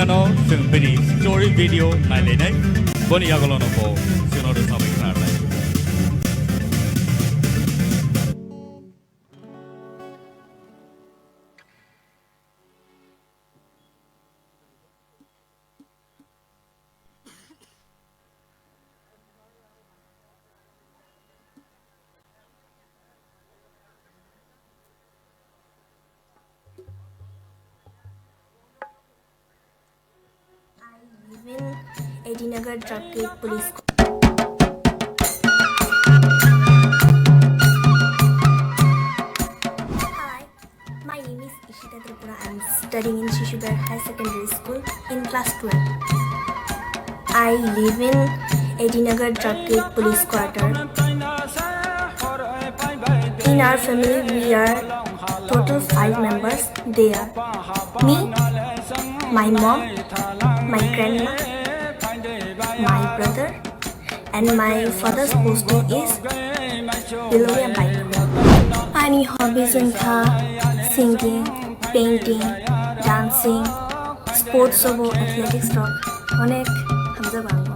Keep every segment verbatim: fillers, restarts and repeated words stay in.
Ano chwng bini story video nailainai, boni yagulono bo chwngno rwchapwi khnarnai. I live in A D Nagar Traffic Police. Hi, my name is Ishita Tripura. I'm studying in Shishuber High Secondary School in class twelve. I live in A D Nagar Traffic Police Quarter. In our family, we are total five members. They are me, my mom, my grandma, my brother, and my father's posting is Bilonia Baikuni. Ani hobbies wngkha singing, painting, dancing, sports obo athletics rok onek hamjago ang.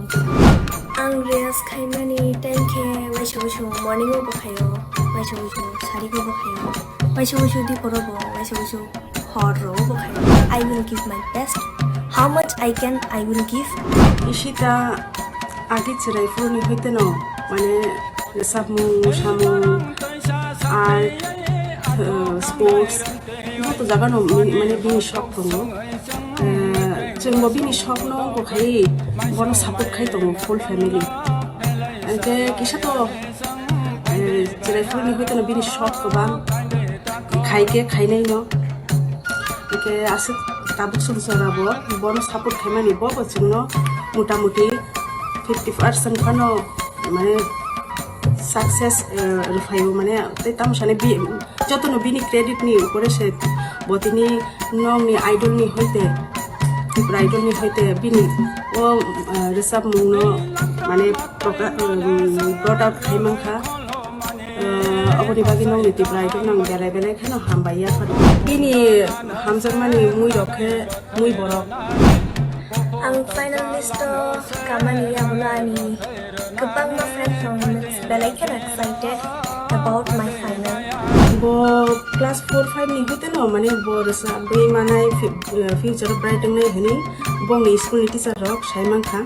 Ang riyaz khaimani time khe waisa waisa morning o bo khaio, waisa waisa sari o bo khaio, waisa waisa dipor o bo, waisa waisa hor o bo khaio. I will give my best. How much I can, I will give. Ishita agi chwrai phuru ni hoite no, mane, rwchapmung, mosamung, art, uh, sports, joto jaga no, mane, bini shok tongo. Eh, chwng bo bini shok no bo khai, bono support khai tongo full family. Hwnkhe kisa to, eh, chwrai phuru ni hoite no bini shok kwbang, khai khe khainai no. Hwnkhe aswk tabuk swng chwra bo, bono support khaimani bo, bo chwngno mota moti fifty percent phano, mane, success, eh, rwphaio, mane, tei tamo sani bi-, jotono bini credit ni upore se bo tini nongni idol ni hoite, Tripura Idol ni hoite bini o, eh, rwchapmung no, mane, proka-, um, brought out khai mankha. Eh, oboni bagwi nongni Tripura Idol nang belai belai kheno hambai ya phano. Bini hamjakmani mui rok khe mui borok. Ang final list o kamani yagulo ani kwbangma friends rok belai kheno excited about my final. Bo class four five ni hoite no, mane, bo rwchapwi manai fi-, eh, future bright wngnai hwnwi bongni school ni teacher rok sai mankha.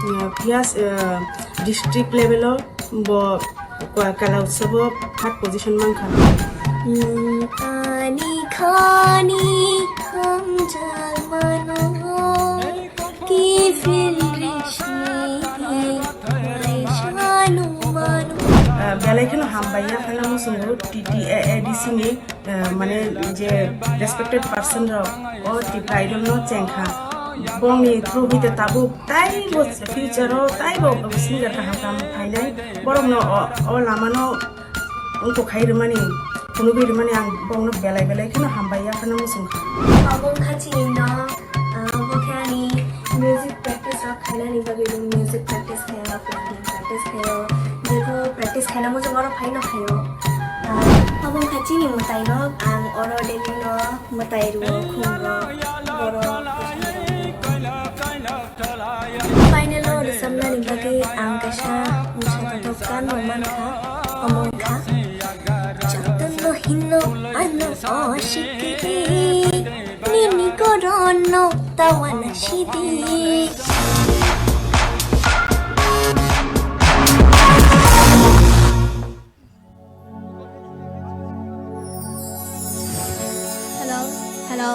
Eh, phiya, eh, district level o bo Kwa-, Kala Utsav o third position mankha. Hmm, ani khani hamjakmano kiphil rishni di maisanu manu. Ah, belai kheno hambai ya phano muchungo T T A A D C ni, ah, mane je respected person rok o Tripura Idol no chengkha. Bongni through hite tabuk taibo future o taibo singer kaham kaham phainai. Borokno o, o lamano wngkuk khai rwmani, phunugwi rwmani ang bongno belai belai kheno hambai ya phano muchungkha. Abo wngkha chini no, ah, bo khe ani music practice rok khainani bagwi bo music practice khaio, painting practice khaio, jebo practice khaina muchung oro phaino khaio. Ah, abo wngkha chini mwtai rok, ang oro daily no mwtai rwo, khum rwo, borok. Final o rwchapnani bagwi ang kaisa mungsa kotor gan rok mankha, omo wngkha, jotono hino ano oshikiri, nini gorono tawana shidi. Hello, hello.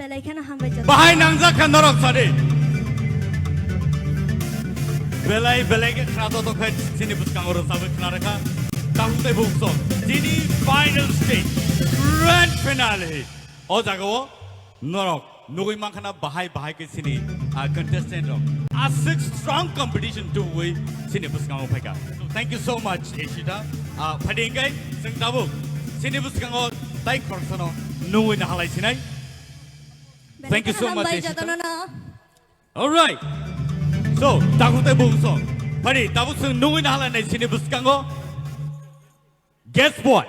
Belai kheno hambai joto. Bahai nangjak kha norok sadi. Belai belai khe khna joto khe chini bwskango rwchabwi khna rwkha. Tabuk tei bukso chini final stage, grand finale. O jagao norok nugwi mankha na bahai bahai khe chini, ah, contestant rok aswk strong competition tubui chini bwskango phaikha. So, thank you so much, Ishita. Ah, phadi hingkai chwng tabuk chini bwskango tai khoroksano nugwi nahalai sinai. Thank you so much, Ishita. All right. So, tabuk tei bukso phadi tabuk chwng nugwi nahalai nai chini bwskango. Guess what?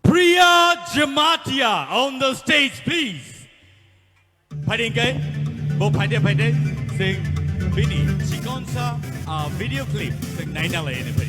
Priya Jamatia on the stage, please. Phadi hingkai, bo phaide phaide, chwng bini chikonsa, ah, video clip chwng naina lai ani phadi.